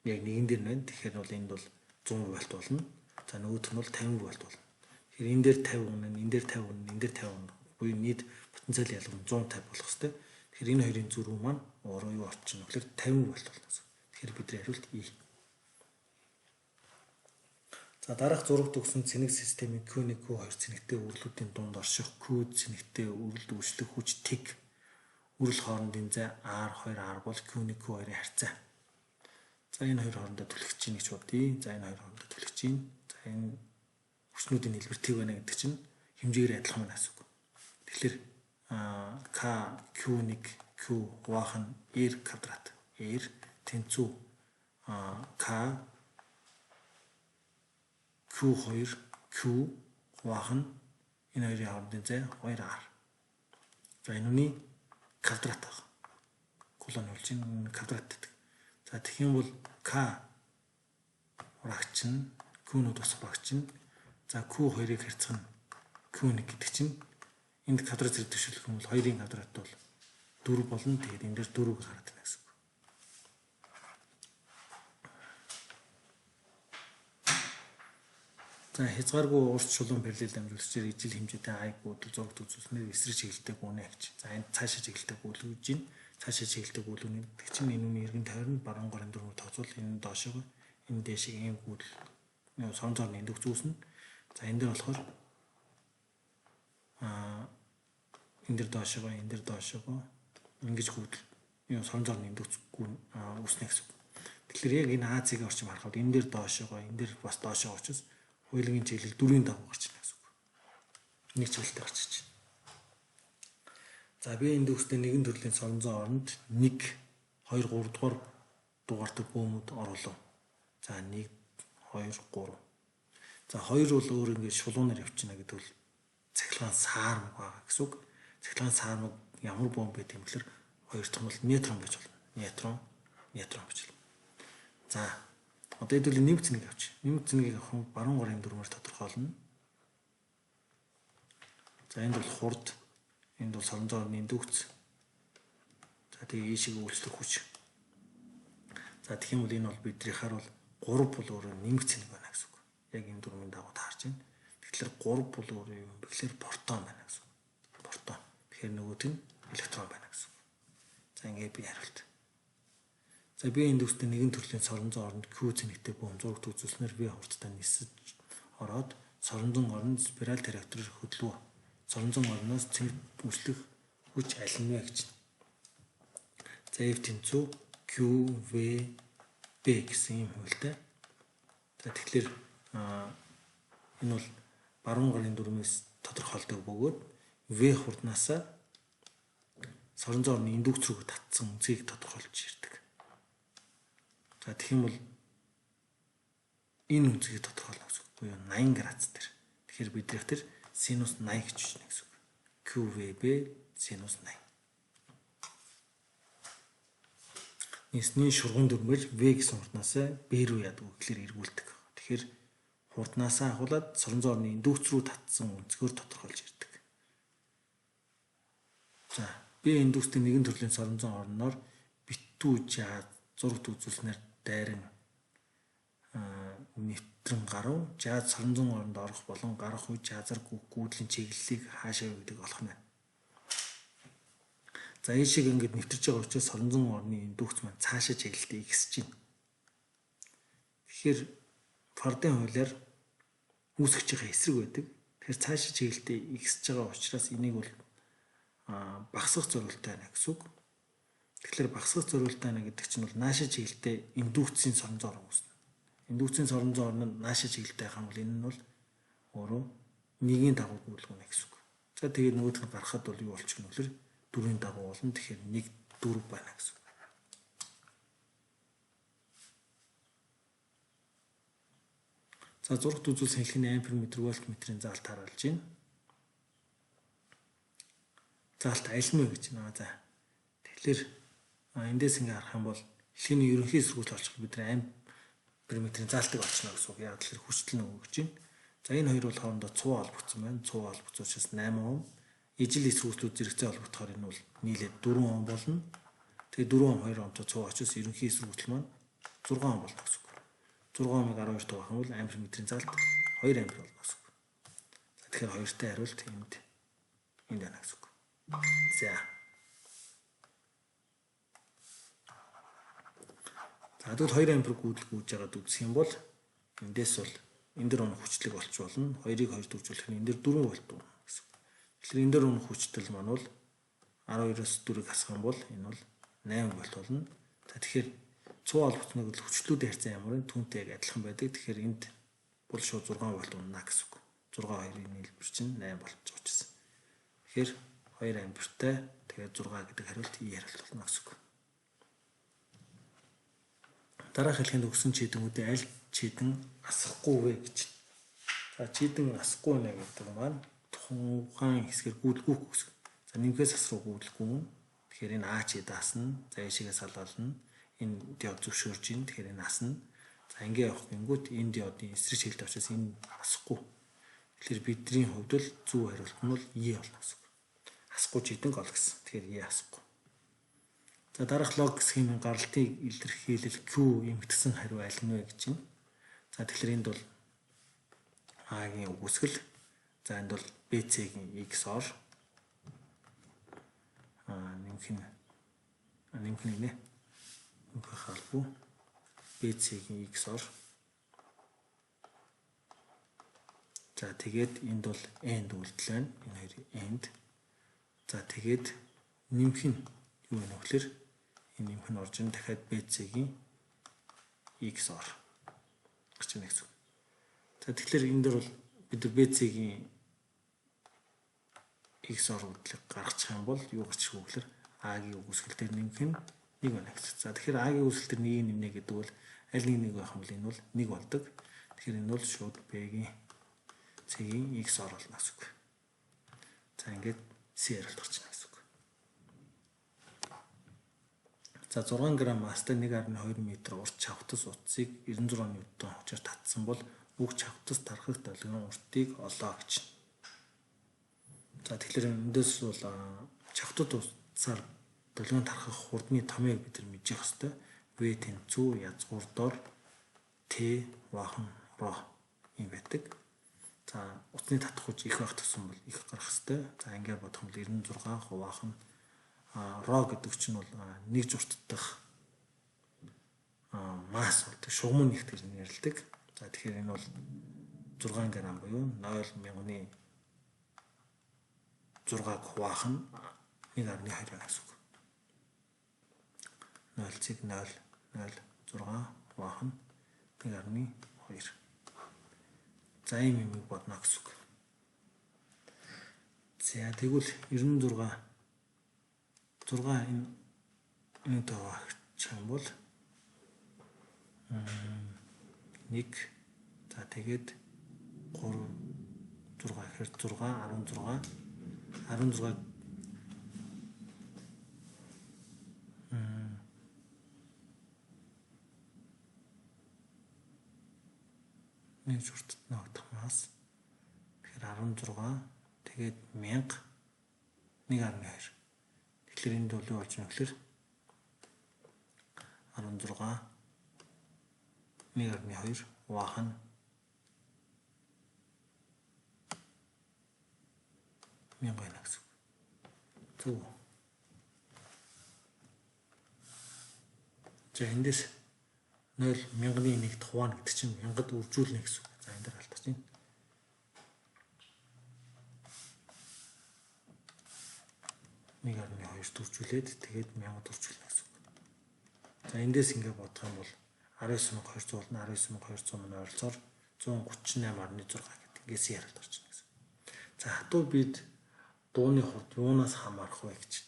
яг нэгэн дээр нь байна. Тэгэхээр бол энд бол 100 вольт болно. За нөгөөх нь бол 50 вольт болно. Тэгэхээр энэ дээр 50 үнэ, энэ дээр 50 үнэ, энэ дээр 50 үнэ. Буюу нийт потенциал ялгуу 150 болох хэвээр. Тэгэхээр энэ хоёрын зөрүү маань уруу юу орчихно гэхээр 50 вольт болно гэсэн. Тэгэхээр бидний хариулт E. За дараах зурагт өгсөн цэнэг системийн Q1, Q2 цэнэгтэй үрлүүдийн дунд орших Q цэнэгтэй үрэлд үйлчлэх хүч Т. Үрэл хоорондын зай R2 R бол Q1, Q2-ын харьцаа. За энэ хоёр хоорондоо түлхэж чинь гэж бодъё. За энэ хоёр хоорондоо түлхэж чинь. За энэ хүчнүүдийн нийлбэр тэг байна гэдэг чинь хэмжээгээр адилхан байна гэсэн үг. Тэгэхээр К Q1 Q хуваах нь R квадрат R тэнцүү К Q2 Q хуваах нь энэ хоёрын хоорондын зай 2R. За энэ үний квадрат баг. Кулон болж энэ квадрат гэдэг. За тэгэх юм бол К хураагч нь Q-нууд бас хураагч нь. За Q2-ыг харьцах нь Q1 гэдэг чинь энд квадрат зэрэг дэвшүүлэх юм бол 2-ын квадрат бол 4 болно. Тэгээд энэ дээр 4-ийг гараад ирнэ гэсэн үг. За хязгааргүй урт шулуун параллел дамжуулагчаар ижил хэмжээтэй ай гүйдэл зурагт үзүүлснээр эсрэг чиглэлтэй гүнэ гэж. За энд цаашаа чиглэлтэй гүйлгэж байна. Цаашаа чиглэлтэй гүйлгэнэ гэдэг чинь энэ үний эргэн тойронд баруун гарын дүрмээр тооцвол энэ доошоо энэ дээшээ ийм гүйдэл соронзоор индукц үүснэ. За энэ дээр болохоор энэ дээр доошоо энэ дээр доошоо ингэж гүйдэл соронзоор индукц үүснэ гэсэн. Тэгэхээр яг энэ АЦ-ийн орчим харахад энэ дээр доошоо энэ дээр бас доошоо учраас хоёулын чиглэл дөрвийн дагуу гарч ирнэ гэсэн үг. Нэг чиглэлтэй гарч ирж байна. За би индукстэй нэгэн төрлийн соронзон оронд 1 2 3 дугаар дугаартай бөөмөд оруулав. За 1 2 3. За 2 бол өөр ингээд шулуунаар явчихна гэдэг бол цахилгаан саармаг байгаа гэсэн үг. Цахилгаан саармаг ямар бөөм бэ гэмээр хоёр дахь нь бол нейтрон гэж болно. Нейтрон, нейтрон гэж болно. За одоо хэдүүл нэмэх цэнийг авч. Нэмэх цэнийг авах нь баруун гарын дүрмээр тодорхойлно. За энд бол хурд, энд бол соронзон индукц. За тэгээ ийшээ үйлчлэх хүч. За тэгэх юм бол энэ бол биднийхаар бол 3 бол өөрөө нэмэх цэник байна гэсэн үг. Яг энэ дүрмийн дагуу таарч байна. Тэгэхээр 3 бол өөрөө юу юм бэ гэхээр протон байна гэсэн үг. Протон. Тэгэхээр нөгөөт нь электрон байна гэсэн үг. За ингээд би хариулт. За би индукстэй нэгэн төрлийн соронзон оронд Q цэнэгтэй бөөн зурагт үзүүлснээр V хурдтай нисэж ороод соронзон оронд спираль трактороор хөдлөв. Соронзон орноос цэнэг үүслэх хүч аль нь вэ гэж. За F тэнцүү Q V B гэсэн юм хуультай. За тэгэхээр энэ бол баруун гарын дүрмээс тодорхойлдог бөгөөд V хурднаасаа соронзон орны индукц рүү татсан үнцгийг тодорхойлж ирдэг. За тэгэх юм бол энэ үнцгийг тодорхойлно гэсэн үг. Буюу 80 градус дээр. Тэгэхээр бид нар тэр синус 80 гэж бичнэ гэсэн үг. QVB синус 80. Нисний шурган дүрмээр V гэсэн хурднаас B рүү яадаг вэ гэхээр эргүүлдэг. Тэгэхээр хурднаасаа ахуулаад соронзон орны индукц рүү татсан өнцгөөр тодорхойлж ирдэг. За B индукцийн нэгэн төрлийн соронзон орноор битүү жаа зурагт үзүүлснээр дайран нэвтрэн гарав. Жаз соронзон оронд орох болон гарах үе жазар гүйдлийн чиглэлийг хаашаа вэ гэдэг олох нь. За энэ шиг ингээд нэвтэрч байгаа учраас соронзон орны индукц маань цаашаа чиглэлтэй ихсэж байна. Тэгэхээр Фарадын хуулиар үүсгэж байгаа эсрэг байдаг. Тэгэхээр цаашаа чиглэлтэй ихсэж байгаа учраас энийг бол багасгах зорилттой байна гэсэн үг. Тэгэхээр багасгах зорилттой байна гэдэг чинь бол наашаа чиглэлтэй индукцийн соронзон орон үүснэ. Индукцийн соронзон орон нь наашаа чиглэлтэй байх юм бол энэ нь бол өөрөө нэгийн дагуу гүйлгэнэ гэсэн үг. За тэгээд нөгөөх нь гарахад бол юу болчих нь вэ гэхээр дөрвийн дагуу болно. Тэгэхээр 1 4 байна гэсэн үг. За зурагт үзүүлсэн хэлхний ампер метр вольтметрийн заалт харуулж байна. Заалт аль нь вэ гэж байна. За тэгэхээр эндээс ингээ харах юм бол хэлхийний ерөнхий эсэргүүцэл олчих бид нар ампер метрийн заалтыг олчихно гэсэн үг. Яг тэгэхээр хүчтэл нь өгч байна. За энэ хоёр бол хоорондоо 100 холбогдсон байна. 100 холбогдсон учраас 8 Ом. Ижил эсэргүүцлүүд зэрэгцээ холбогдохоор энэ бол нийлээд 4 Ом болно. Тэгээ 4 Ом 2 Омтой 100 очиж ерөнхий эсэргүүцэл маань 6 Ом болно гэсэн үг. 6 Омыг 12 тоо авах юм бол ампер метрийн заалт 2 ампер болно гэсэн үг. За тэгэхээр 2-тай хариулт энд байна гэсэн үг. За. За тэгвэл 2 ампер гүйдэл гүйж байгаад үзэх юм бол эндээс бол энэ дээр унах хүчлэг болч болно. 2-ыг 2 дөрвжүүлэх нь энэ дээр 4 вольт унах гэсэн үг. Тэгэхээр энэ дээр унах хүчтэл маань бол 12-оос 4-ыг хасах юм бол энэ бол 8 вольт болно. За тэгэхээр 100 холбогдсныг бол хүчлүүдийн харьцаа ямар вэ? Түүнтэй яг адилхан байдаг. Тэгэхээр энд бол шууд 6 вольт унана гэсэн үг. 6 2-ын нийлбэр чинь 8 болчих учраас. Тэгэхээр 2 ампертай тэгээд 6 гэдэг хариулт И хариулт болно гэсэн үг. Дараах хэлхэнд өгсөн чийдэнгүүдийн аль чийдэн асахгүй вэ гэж. За чийдэн асахгүй нэ гэдэг маань тухайн хэсгээр гүйлгүүх гэсэн. За нэмхээс ас руу гүйлгүүн. Тэгэхээр энэ А чийдэн асна. За ийшээгээ салаална. Энэ диод зөвшөөрж ин. Тэгэхээр энэ асна. За ингээ явах гингүүт энэ диодын эсрэг чиглэлд учраас энэ асахгүй. Тэгэхээр бидний хувьд л зөв хариулт нь бол Е болно гэсэн үг. Асахгүй чийдэн гол гэсэн. Тэгэхээр Е асахгүй. За дараах лог схемийн гаралтыг илэрхийлэл Q эмгэгдсэн хариу аль нь вэ гэж байна. За тэгэхээр энд бол А-гийн үгүйсгэл. За энд бол BC-гийн XOR нэмэх нь нэмэх нь нэ. Нэмэх албагүй. BC-гийн XOR. За тэгээд энд бол AND үйлдэл байна. Энэ хоёр AND. За тэгээд нэмэх нь юу вэ гэхээр энэ нэмэх нь орж ин дахиад BC-гийн XOR гэж байна гэсэн. За тэгэхээр энэ дээр бол бид BC-гийн XOR үйлдлийг гаргачих юм бол юу гарч ирэх вэ гэхээр А-гийн үгүйсгэл дээр нэмэх нь 1 байна гэсэн. За тэгэхээр А-гийн үгүйсгэл дээр 1-ийг нэмнэ гэдэг бол аль нэг нэг байх юм бол энэ бол 1 болдог. Тэгэхээр энэ бол шууд B-гийн C-гийн XOR болно гэсэн үг. За ингээд C хариулт гарч ирнэ гэсэн үг. За 6 г масстай 1.2 м урт чавтас утсыг 96 ньютон хүчээр татсан бол уг чавтас тархах долгион уртыг олоо гэж. За тэгэхээр эндээс бол чавтад утсаар долгион тархах хурдны томьёог бид нар мэдчих ёстой. V тэнцүү язгуур дор T вахан ро юм байдаг. За утасны татах хүч их байх тусам бол их гарах ёстой. За ингээд бодох юм бол 96 хуваах нь ро гэдэг чинь бол нэг зуртдах масс болдог. Шугам нэгт гэж нэрлэдэг. За тэгэхээр энэ бол 6 г буюу 0.1000 6-г хуваах нь 1.2 байна гэсэн үг. 0.0 0 6 хуваах нь 1.2. За ийм юмыг бодно гэсэн үг. За тэгвэл 96 6 энэ таваачих юм бол 1 за тэгээд 3 6 гэхээр 6 16 16 нэг зуртад ногдох мас. Тэгэхээр 16 тэгээд 1000 1.2. Тэгэхээр энд бол юу болж байна гэхээр 16 1.2 хуваах нь 1000 байна гэсэн үг. Зөв. За эндээс 0 1000-ны нэгт хуваана гэдэг чинь 1000-д үржүүлнэ гэсэн үг. За энэ дээр алдаж байна. Нэг 1.2 дөржүүлээд тэгээд 1000 дөржүүлнэ гэсэн үг. За эндээс ингэ бодох юм бол 19200 болно. 19200 маань ойролцоогоор 138.6 гэдэг ингээс яриад орж ирнэ гэсэн. За хатуу бид дууны хурд юунаас хамаарах вэ гэж.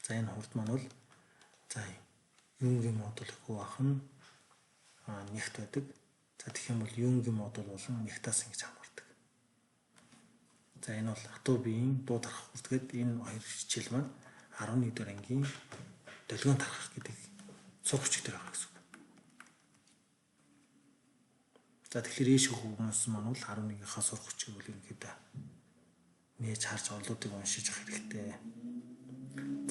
За энэ хурд маань бол за Юнгийн модуль хуваах нь нэгт байдаг. За тэгэх юм бол Юнгийн модуль болон нэгтаас ингэж хамаардаг. За энэ бол хатуу биеийн дуу тархах хурд гэдэг энэ хоёр хичээл маань 11 дугаар ангийн долгион тархах гэдэг сурах хүчтэй байгаа гэсэн үг. За тэгэхээр ийш хүмүүс маань бол 11-ийнхаа сурах хүчийг бол ерөнхийдөө нээж харж олоодыг уншиж авах хэрэгтэй.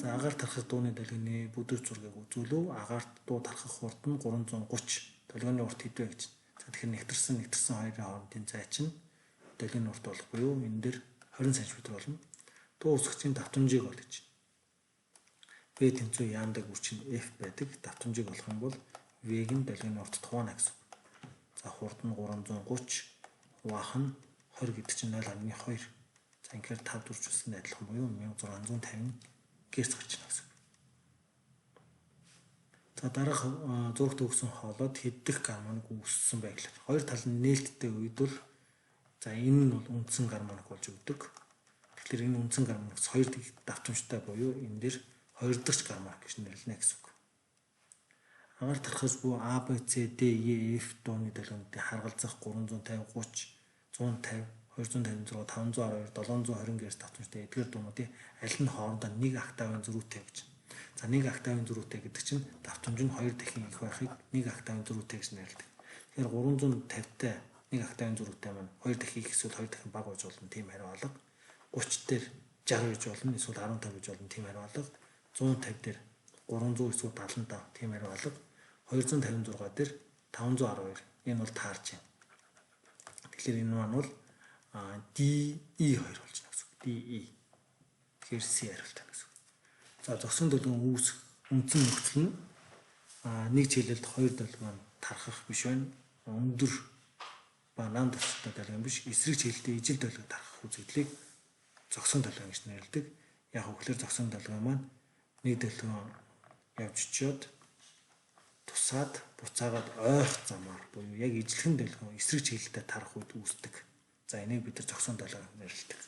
За агаар тархах дууны долгионы бүдэр зургийг үзүүлв. Агаарт дуу тархах хурд нь 330. Долгионы урт хэд вэ гэж. За тэгэхээр нэгтэрсэн хоёрын хоорондын зай чинь долгионы урт болох буюу энэ дээр 20 см болно. Дуу үсгчийн давтамжийг ол гэж. V тэнцүү яамдаг хүч нь F байдаг. Давтамжийг олох юм бол V-г нь долгионы уртад хуваана гэсэн үг. За хурд нь 330 хуваах нь 20 гэдэг чинь 0.2. За ингээр 5 дөрвжүүлсэн адилхан буюу 1650 герц гарч ирнэ гэсэн үг. За дараах зурагт өгсөн хоолойд хэддэх гармоник үүссэн байглаар. Хоёр тал нь нээлттэй үед бол за энэ нь бол үндсэн гармоник болж өгдөг. Тэгэхээр энэ үндсэн гармоникс хоёр давтамжтай буюу энэ дэр хоёр дахь гармоник гэж нэрлэнэ гэсэн үг. Агаар тархаж буй А, Б, С, Д, Е, Ф дууны долгионуудыг харгалзах 350, 30, 150, 256, 512, 720 герц давтамжтай эдгээр дуунуудын аль нь хоорондоо нэг октавын зөрүүтэй гэж. За нэг октавын зөрүүтэй гэдэг чинь давтамж нь 2 дахин их байхыг нэг октавын зөрүүтэй гэж нэрлэдэг. Тэгэхээр 350-тай нэг октавын зөрүүтэй маань 2 дахин их эсвэл 2 дахин бага байж болно тийм хариу алга. 30 дээр 60 гэж болно эсвэл 15 гэж болно тийм хариу алга. 150 дээр 300 эсвэл 75 тийм хариу алга. 256 дээр 512 энэ бол таарч байна. Тэгэхээр энэ маань бол DE2 болж байна гэсэн үг. DE. Тэгэхээр C хариулт байна гэсэн үг. За зогсон долгион үүсэх үндсэн нөхцөл нь нэг чиглэлд хоёр долгион тархах биш байна. Өндөр ба нам төвчтэй долгион биш, эсрэг чиглэлдээ ижил долгион тархах үзэгдлийг зогсон долгион гэж нэрлэдэг. Яг үгээр зогсон долгион маань нэг долгион явж очиод тусаад буцаагаад ойх замаар буюу яг ижилхэн долгион эсрэг чиглэлдээ тарах үед үүсдэг. За энийг бид нар зогсон долгион нэрлэдэг.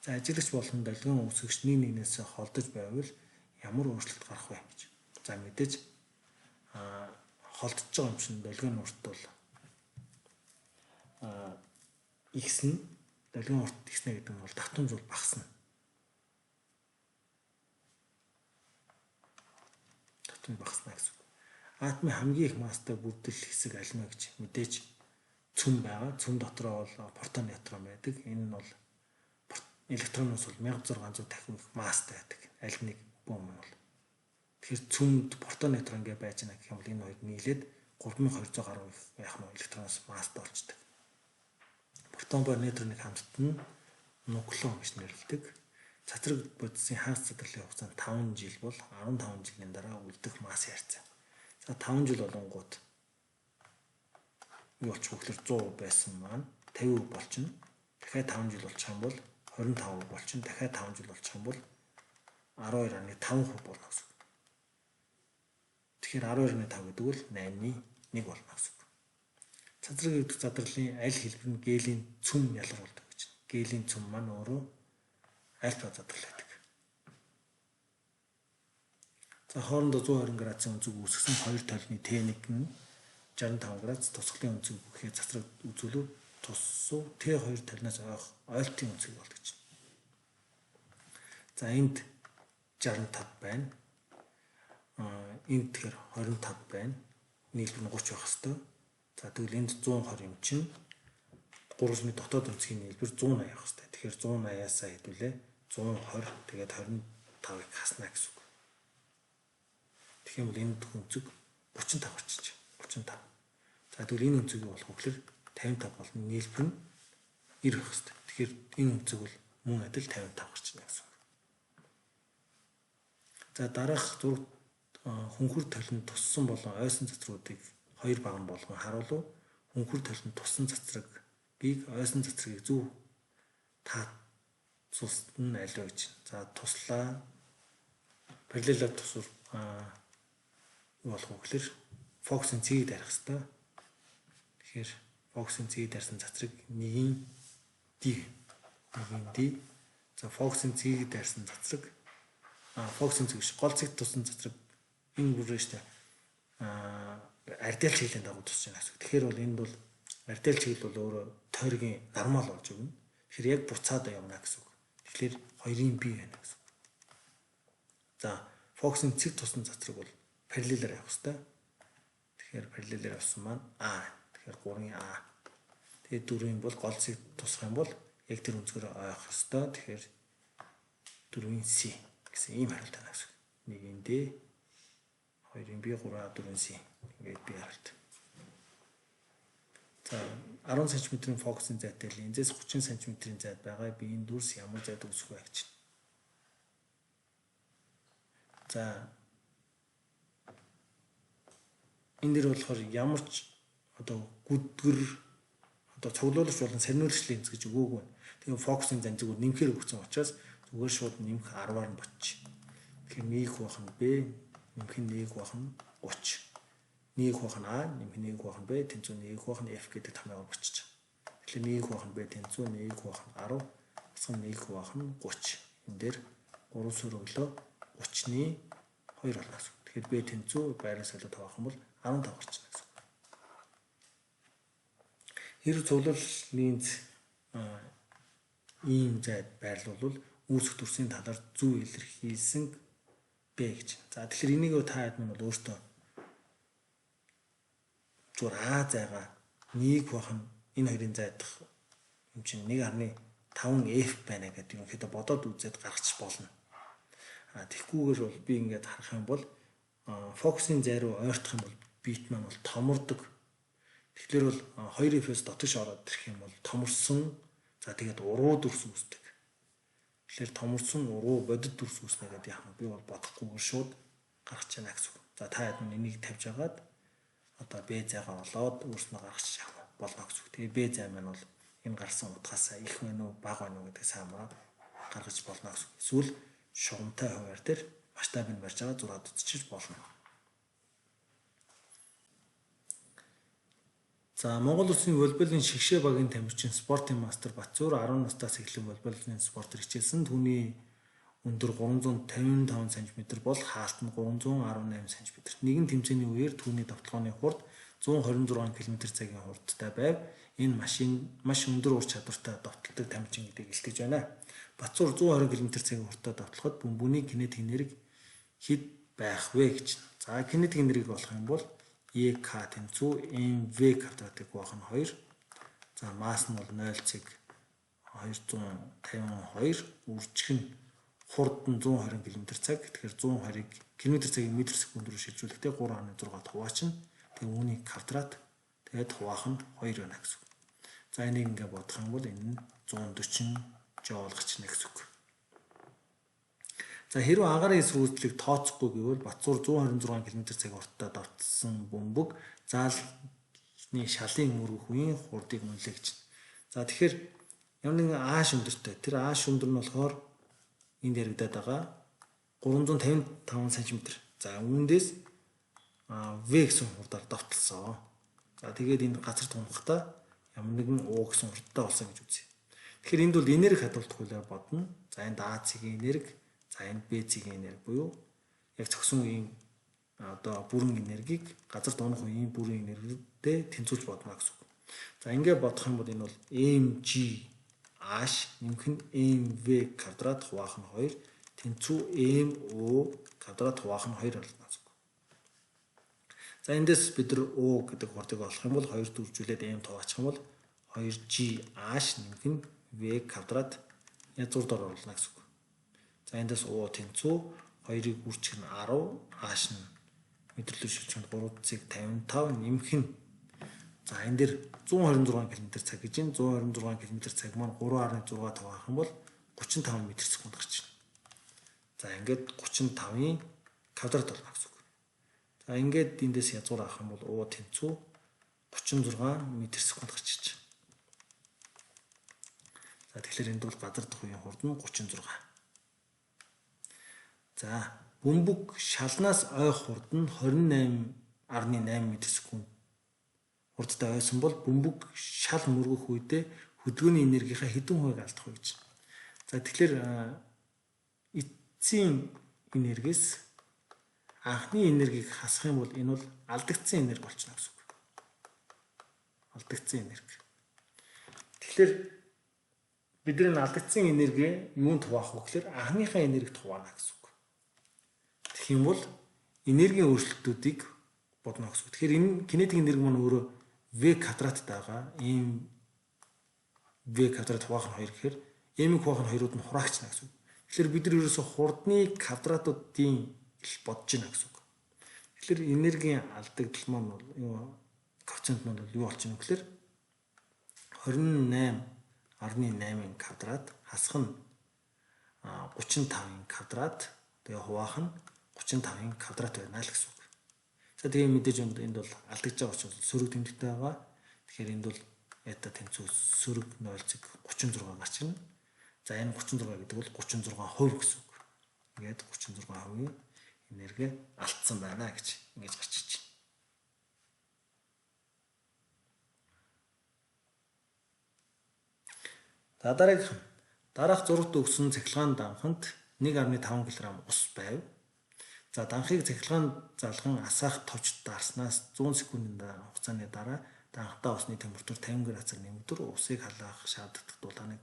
За ажиглагч болон долгион үүсгэгч нэг нэгнээс холдож байвал ямар өөрчлөлт гарах вэ гэж. За мэдээж холдож байгаа юм чинь долгионы урт бол ихсэн, долгион урт ихснэ гэдэг нь бол давтамж бол багасна. Давтамж багасна гэсэн үг. Атомын хамгийн их масстай бүрдэл хэсэг аль нь вэ гэж мэдээж цөм байгаа. Цөм дотроо бол протон, нейтрон байдаг. Энэ нь бол электроноос бол 1600 дахин их масстай байдаг. Аль нэг бом нь бол. Тэгэхээр цөмд протон, нейтрон гэж байж байгаа гэх юм бол энэ хоёр нийлээд 3200 гаруй их яах нь электроноос масстай болчдөг. Протон ба нейтроныг хамтд нь нуклеон гэж нэрлэдэг. Цацраг бодисын хагас задралын хугацаа нь 5 жил бол 15 жилийн дараа үлдэх массын харьцаа. За 5 жил болонгууд юу болчих вэ гэхээр 100 байсан маань 50% болчихно. Дахиад 5 жил болчих юм бол 25% болчихно. Дахиад 5 жил болчих юм бол 12.5% болно гэсэн үг. Тэгэхээр 12.5 гэдэг бол 8.1 болно гэсэн үг. Цацраг өвдөх задралын аль хэлбэр нь гелийн цөм ялгаруулдаг гэж. Гелийн цөм маань өөрөө альфа задрал байдаг. За хоорондоо 120 градусын өнцөг үүсгэсэн хоёр толны Т1 нь 65 градус тусгалын өнцөг гэхээр цацраг үзүүлв тусуу Т2 толноос ойх ойлтын өнцөг болдог гэж. За энд 65 байна. Энд тэгэхээр 25 байна. Нийлбэр нь 30 байх хэвээр. За тэгвэл энд 120 юм чинь гурвалжны дотоод өнцгийн нийлбэр 180 явах хэвээр. Тэгэхээр 180-аас хэдүүлээ 120 тэгээд 25-ыг хасна гэсэн үг. Тэгэх юм бол энд өнцөг 35 гарчиж. 35. За тэгвэл энэ өнцөг юу болох вэ гэхээр 55 болно. Нийлбэр нь 90 байх хэвээр. Тэгэхээр энэ өнцөг бол мөн адил 55 гарчна гэсэн үг. За дараах зураг хүнхүр толинд туссан болон ойсон цацруудыг хоёр баган болгон харуулв. Хүнхүр толинд туссан цацрагийг ойсон цацрагийг зөв таацуулсан нь аль вэ гэж. За туслаа. Параллелаар тусвал юу болох вэ гэхээр фокусын цэгийг дарих хэвээр. Тэгэхээр фокусын цэгийг дарсан цацраг 1-ийн D. 1-ийн D. За фокусын цэгийг дарсан цацраг фокусын цэг биш гол цэгт тусан цацраг энэ бүрээ штэ ардиал чиглэлийн дагуу тусч байгаа гэсэн. Тэгэхээр бол энд бол ардиал чиглэл бол өөрөө тойргийн нормал болж өгнө. Тэгэхээр яг буцаад явна гэсэн үг. Тэгэхээр 2-ын B байна гэсэн үг. За фокусын цэг тусан цацраг бол параллелээр явах хэвээр. Тэгэхээр параллелээр явсан маань А. Тэгэхээр 3-ын А. Тэгээд 4-ийн бол гол цэг тусах юм бол яг тэр өнцгөрөө ойх хэвээр. Тэгэхээр 4-ийн C гэсэн ийм хариулт байна гэсэн үг. 1-ийн D, 2-ын B, 3-А, 4-ын C. Ингээд би хариулт. За 10 см-ийн фокусын зайтай линзээс 30 см-ийн зайд байгаа биеийн дүрс ямар зайд үүсэх вэ гэж. За энэ дэр болохоор ямар ч одоо гүдгэр одоо цуглуулагч болон сарниулагч линз гэж өгөөгүй байна. Тэгээ фокусын зан зүгээр нэмэхээр өгсөн учраас зүгээр шууд нэмэх 10-аар нь ботчих. Тэгэхээр 1 хуваах нь B, нэмэх нь 1 хуваах нь 30. 1 хуваах нь А, нэмэх нь 1 хуваах нь B, тэнцүү 1 хуваах нь F гэдэг томьёогоор болчих. Тэгэхээр 1 хуваах нь B тэнцүү 1 хуваах нь 10, босгон 1 хуваах нь 30. Энэ дээр 3 сүр өглөө 30-ны 2 болно гэсэн. Тэгэхээр B тэнцүү байраас солиод хуваах юм бол 15 гарч ирнэ гэсэн. Хэрэг цуглуул линз ийм зайд байрлуулвал үүсэх дүрсийн талаар зөв илэрхийлсэн B гэж. За тэгэхээр энийг та хэд минь бол өөртөө зүгээр А зайгаа 1 хуваах нь энэ хоёрын зайдах юм чинь 1.5 F байна гэдэг ерөнхийдөө бодоод үзээд гаргачих болно. А тэгхгүйгээр бол би ингээд харах юм бол фокусын зай руу ойртох юм бол бит маань бол томордог. Тэгэхээр бол 2F-с дотгош ороод ирэх юм бол томорсон, за тэгээд уруу дүрс үүсдэг. Тэгэхээр томорсон уруу бодит дүрс үүснэ гэдэг яах вэ? Би бол бодохгүйгээр шууд гаргаж яана гэсэн үг. За та хэд минь энийг тавьж агаад одоо Б зайгаа олоод өөрснөө гаргаж явах болно гэсэн үг. Тэгээ Б зай маань бол энэ гарсан утгаасаа их байна уу, бага байна уу гэдэг сайн маа гаргаж болно гэсэн үг. Эсвэл шугамтай хуваар дээр масштабыг барьж байгаа зураад үзчихэж болно. За Монгол Улсын волейболын шигшээ багийн тамирчин спортын мастер Батцуур 10 настаас эхлэн волейболын спортоор хичээлсэн. Түүний өндөр 355 см бол хаалт нь 318 см. Нэгэн тэмцээний үеэр түүний довтлооны хурд 126 км/цагийн хурдтай байв. Энэ маш өндөр ур чадвартай довтолдог тамирчин гэдгийг илтгэж байна. Батцуур 120 км/цагийн хурдтай довтлоход бөмбөний кинетик энерги хэд байх вэ гэж. За кинетик энергийг олох юм бол EK тэнцүү MV квадратыг хуваах нь 2. За масс нь бол 0.252 үржих нь хурд нь 120 км/цаг. Тэгэхээр 120-ыг км/цагийг метр секунд рүү шилжүүлэхдээ 3.6-д хуваачна. Тэгээ үүний квадрат тэгээд хуваах нь 2 байна гэсэн үг. За энийг ингээ бодох юм бол энэ нь 140 жоул гарчна гэсэн үг. За хэрвээ агаарын эсэргүүцлийг тооцохгүй гэвэл Батцуур 126 км/цаг хурдтай довтсон бөмбөг заалны шалын мөргөх үеийн хурдыг үнэлээ гэж. За тэгэхээр ямар нэгэн ааш өндөртэй. Тэр ааш өндөр нь болохоор энд яригадаад байгаа 355 см. За үүндээс V гэсэн хурдаар довтлсон. За тэгээд энэ газар тунхтаа ямар нэгэн U гэсэн хурдтай болсон гэж үзье. Тэгэхээр энд бол энерги хадгалах хуулиар бодно. За энд А цэгийн энерги, за энд Б цэгийн энерги буюу яг цогсон үеийн одоо бүрэн энергийг газар дунах үеийн бүрэн энергитэй тэнцвүүлж бодно гэсэн үг. За ингээд бодох юм бол энэ бол mg h нэмэх нь mv квадрат хуваах нь 2 тэнцүү mo квадрат хуваах нь 2 болно гэсэн үг. За эндээс бид нар u гэдэг хурдыг олох юм бол 2 дөрвжүүлээд m хуваачих юм бол 2g h нэмэх нь v квадрат язгуур дор оруулна гэсэн үг. За эндээс U тэнцүү 2-ыг үржих нь 10, H нь мэдрэлөө шилжихэд 3.55 нэмэх нь за энэ дээр 126 км/цаг гэж байна. 126 км/цаг маань 3.6 таваах юм бол 35 м/секунд гарч байна. За ингээд 35-ын квадрат болно гэсэн үг. За ингээд эндээс язгуур авах юм бол U тэнцүү 36 м/секунд гарч ирж байна. За тэгэхээр энд бол газар дах үеийн хурд нь 36. За бөмбөг шалнаас ойх хурд нь 28.8 м/секунд хурдтай ойсон бол бөмбөг шал мөргөх үедээ хөдөлгөөний энергийнхаа хэдэн хувийг алдах вэ гэж. За тэгэхээр эцсийн энергиэс анхны энергийг хасах юм бол энэ бол алдагдсан энерги болчихно гэсэн үг. Алдагдсан энерги. Тэгэхээр бидний алдагдсан энерги юунд хуваах вэ гэхээр анхныхаа энергид хуваана гэсэн үг. Тэгэх юм бол энергийн өөрчлөлтүүдийг бодно гэсэн үг. Тэгэхээр энэ кинетик энерги маань өөрөө V квадраттай байгаа. Ийм V квадрат хуваах нь 2 гэхээр M-ийг хуваах нь 2-ууд нь хураагчна гэсэн үг. Тэгэхээр бид нар ерөөсө хурдны квадратуудын ил бодож байна гэсэн үг. Тэгэхээр энергийн алдагдал маань бол юу коэффициент маань бол юу болчих юм гэхээр 28.8-ын квадрат хасах нь 35-ын квадрат тэгээ хуваах нь 35-ын квадрат байна л гэсэн үг. За тэгээ мэдээж энд бол алдагдж байгаа учраас сөрөг тэмдэгтэй байгаа. Тэгэхээр энд бол это тэнцүү сөрөг 0.36 гарч ирнэ. За энэ 36 гэдэг бол 36% гэсэн үг. Ингээд 36%-ийн энерги алдсан байна гэж ингэж гарч ирж байна. За дараагийнх нь дараах зурагт өгсөн цахилгаан данханд 1.5 кг ус байв. За данхыг цахилгаан залган асаах товч дарснаас 100 секундын хугацааны дараа данхтай усны температур 50 градусаар нэмэгдэр усыг халаах шаардлагатай дулааныг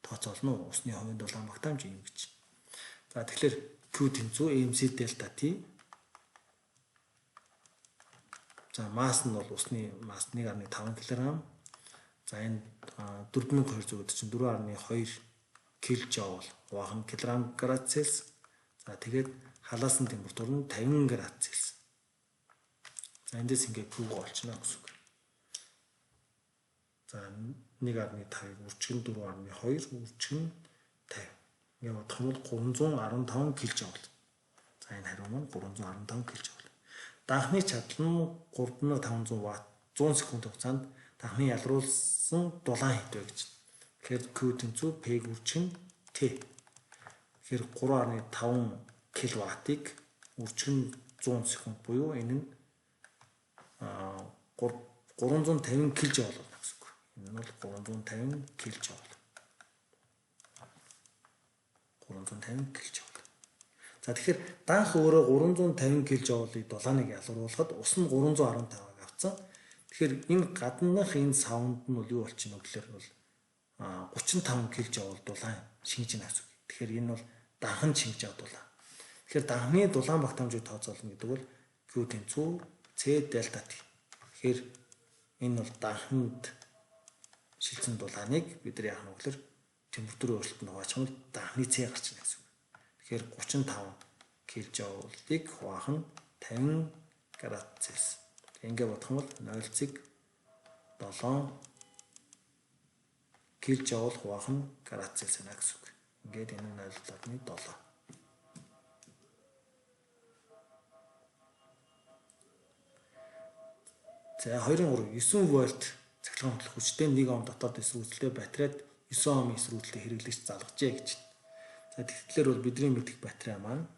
тооцоолно. Усны хувийн дулаан багтаамж юм гэж. За тэгэхээр Q тэнцүү MC дельта T. За масс нь бол усны масс 1.5 кг. За энэ 4200 гэдэг чинь 4.2 кЖ хуваах нь килограмм градус Цельс. За тэгээд халаасан температур нь 50 градус Цельс. За эндээс ингээд Q-г олчихно гэсэн үг. За 1.5-ыг үржих нь 4.2 үржих нь 50. Ингээ бодох юм бол 315 кJ. За энэ хариу маань 315 кJ. Данхны чадал нь 3500 ватт 100 секунд хугацаанд данхны ялруулсан дулаан хэд вэ гэж. Тэгэхээр Q тэнцүү P-г үржих нь T. Тэгэхээр 3.5 кВт-ыг үржих нь 100 секунд буюу энэ нь 350 кJ болно гэсэн үг. Энэ нь бол 350 кJ. 350 кJ. За тэгэхээр данх өөрөө 350 кJ-ыг дулааныг ялруулахад ус нь 315-ыг авцсан. Тэгэхээр энэ гаднах энэ савнд нь бол юу болчихно вэ гэхээр бол 35 кJ дулаан шингэж байна гэсэн үг. Тэгэхээр энэ бол данхан шингэж байгаа дулаан. Тэгэхээр данхны дулаан багтаамжийг тооцоолно гэдэг бол Q тэнцүү C дельта T. Тэгэхээр энэ бол данханд шилжсэн дулааныг бид нар яах нь вэ гэхээр температурын өөрчлөлтөнд хуваачих юм бол данхны C гарч ирнэ гэсэн үг. Тэгэхээр 35 кJ-ыг хуваах нь 50 градус Цельс. Ингээ бодох юм бол 0.7 кJ хуваах нь градус Цельс байна гэсэн үг. Ингээд энэ нь 0.7. За 2-3 9 вольт цахилгаан хөдлөх хүчтэй 1 Ом дотоод эсэргүүцэлтэй батарейд 9 Омын эсэргүүцэлтэй хэрэглэгч залгажээ гэж. За тэгэхээр бол бидний мэдэх батарей маань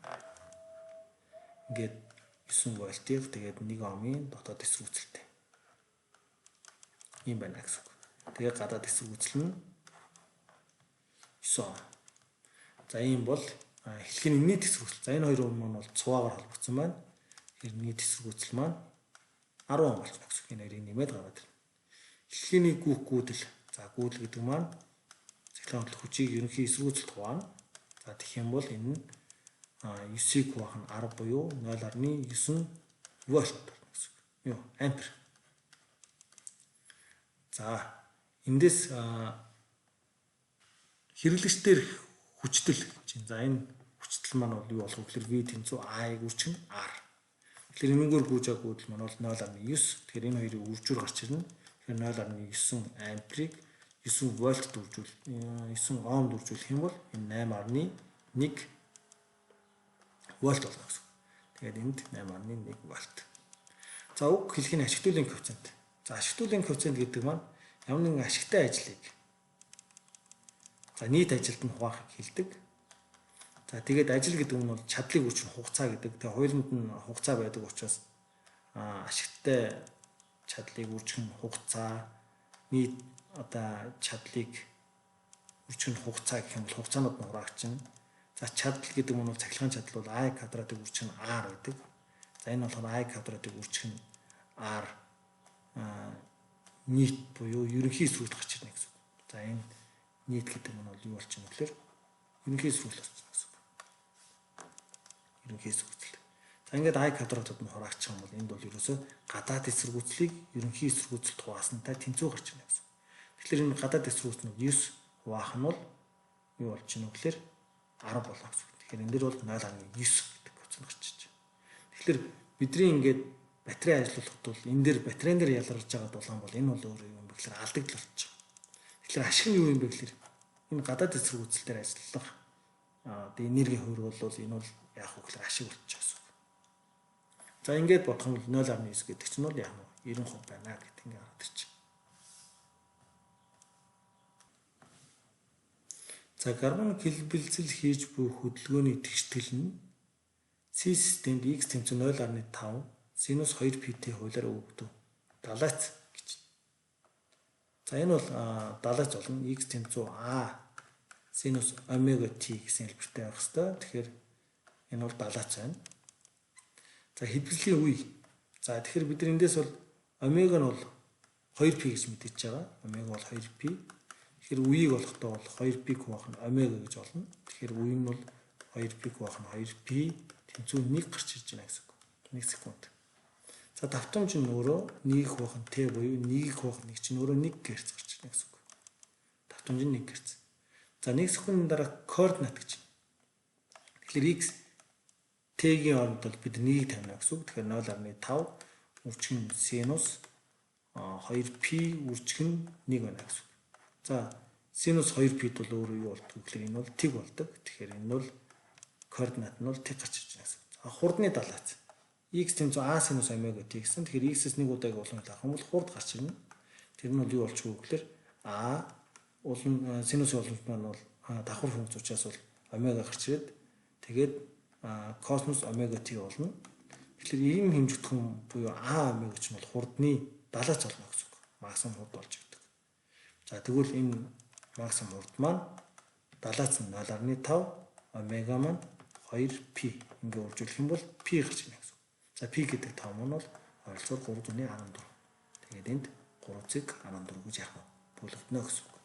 ингээд 9 вольтыг тэгээд 1 Омын дотоод эсэргүүцэлтэй. Ийм байна гэсэн үг. Тэгээд гадаад эсэргүүцэл нь 9 Ом. За ийм бол эхлэх нь нийт эсэргүүцэл. За энэ хоёр маань бол цуваагаар холбогдсон байна. Тэгэхээр нийт эсэргүүцэл маань 10 Ом болчихно гэсэн үг. Энэ хоёрыг нэмээд гаргаад ирнэ. Эхлэхний гүйх гүйдэл. За гүйдэл гэдэг маань цахилгаан хөдлөх хүчийг ерөнхий эсэргүүцэлд хуваана. За тэгэх юм бол энэ нь 9-ийг хуваах нь 10 буюу 0.9 вольт болно гэсэн үг. Юу, ампер. За эндээс хэрэглэгч дээр хүчтэл гэж. За энэ хүчтэл маань бол юу болох вэ гэхээр V тэнцүү I-г үржих нь R. Тэгэхээр энэгээр гүйж байгаа гүйдэл маань бол 0.9. Тэгэхээр энэ хоёрыг үржүүр гарч ирнэ. Тэгэхээр 0.9 амперыг 9 вольтд үржүүл 9 омд үржүүлэх юм бол энэ 8.1 вольт болно гэсэн. Тэгээд энд 8.1 вольт. За уг хэлхийн ашигтуулын коэффициент. За ашигтуулын коэффициент гэдэг маань ямар нэгэн ашигтай ажлыг за нийт ажилд нь хуваахыг хэлдэг. За тэгээд ажил гэдэг нь бол чадлыг үржих хугацаа гэдэг. Тэгээд хоёуланд нь хугацаа байдаг учраас ашигтай чадлыг үржих нь хугацаа, нийт одоо чадлыг үржих нь хугацаа гэх юм бол хугацаанууд нь хураагчна. За чадал гэдэг нь бол цахилгаан чадал бол I квадратыг үржих нь R гэдэг. За энэ болохоор I квадратыг үржих нь R нийт буюу ерөнхий эсрүүл гарч ирнэ гэсэн үг. За энэ нийт гэдэг нь бол юу болчихно гэхээр ерөнхий эсрүүл болчихно гэсэн үг. Ерөнхий эсэргүүцэл. За ингээд I квадратууд нь хураагчих юм бол энд бол ерөөсөө гадаад эсэргүүцлийг ерөнхий эсэргүүцэлд хуваасантай тэнцүү гарч ирнэ гэсэн үг. Тэгэхээр энэ гадаад эсэргүүцэл нь 9 хуваах нь бол юу болчихно гэхээр 10 болно гэсэн үг. Тэгэхээр энэ дэр бол 0.9 гэдэг коэффициент гарч ирж байна. Тэгэхээр бидний ингээд батарей ажиллуулахад бол энэ дэр батарейн дээр ялгарч байгаа дулаан бол энэ бол өөрөө юу юм бэ гэхээр алдагдал болчих. Тэгэхээр ашиг нь юу юм бэ гэхээр энэ гадаад эсэргүүцэл дээр ажиллах одоо энергийн хувир бол энэ бол яах вэ гэхээр ашиг болчих гэсэн үг. За ингээд бодох юм бол 0.9 гэдэг чинь бол яг нь 90% байна гэдэг ингээд гараад ирж байна. За карбон хэлбэлзэл хийж буй хөдөлгөөний тэгштгэл нь C системд X тэнцүү 0.5 синус 2 pt хуулиар өгөгдөв. Далайц гэж. За энэ бол далайц болно. X тэнцүү A синус омега t гэсэн хэлбэртэй байх хэвээр. Тэгэхээр энэ бол далайц байна. За хэлбэлзлийн үе. За тэгэхээр бид нар эндээс бол омега нь бол 2p гэж мэдэж байгаа. Омега бол 2p. Тэгэхээр үеийг олохдоо бол 2p хуваах нь омега гэж олно. Тэгэхээр үе нь бол 2p хуваах нь 2p тэнцүү 1 гарч ирж байна гэсэн үг. 1 секунд. За давтамж нь өөрөө 1 хуваах нь t буюу 1 хуваах 1 чинь өөрөө 1 Гц гарч ирнэ гэсэн үг. Давтамж нь 1 Гц. За 1 секундын дараа координат гэж. Тэгэхээр x t-гийн оронд бол бид 1-ийг тавина гэсэн үг. Тэгэхээр 0.5 үржих нь синус 2p үржих нь 1 байна гэсэн үг. За, синус 2p бол өөрөө юу болдог гэхээр энэ бол тэг болдог. Тэгэхээр энэ бол координат нь бол тэг гарч ирж байна гэсэн. За, хурдны далайц. X тэнцүү a синус омега t гэсэн. Тэгэхээр x-с нэг удаагийн улам авах юм бол хурд гарч ирнэ. Тэр нь бол юу болчих вэ гэхээр a улам синусын уламж маань бол давхар функц учраас бол омега гарч ирээд, тэгээд косинус омега t болно. Тэгэхээр ийм хэмжигдэхүүн буюу а омега ч бол хурдны далайц болно гэсэн үг. Максимум хурд болж өгдөг. За, тэгвэл энэ максимум хурд маань далайц нь 0.5, омега маань 2p, ингээ үржүүлэх юм бол p гарч ирнэ гэсэн үг. За, p гэдэг тоо маань бол ойролцоогоор 3.14. Тэгээд энд 3.14 гэж яах вэ? Бүлэгдэнэ гэсэн үг.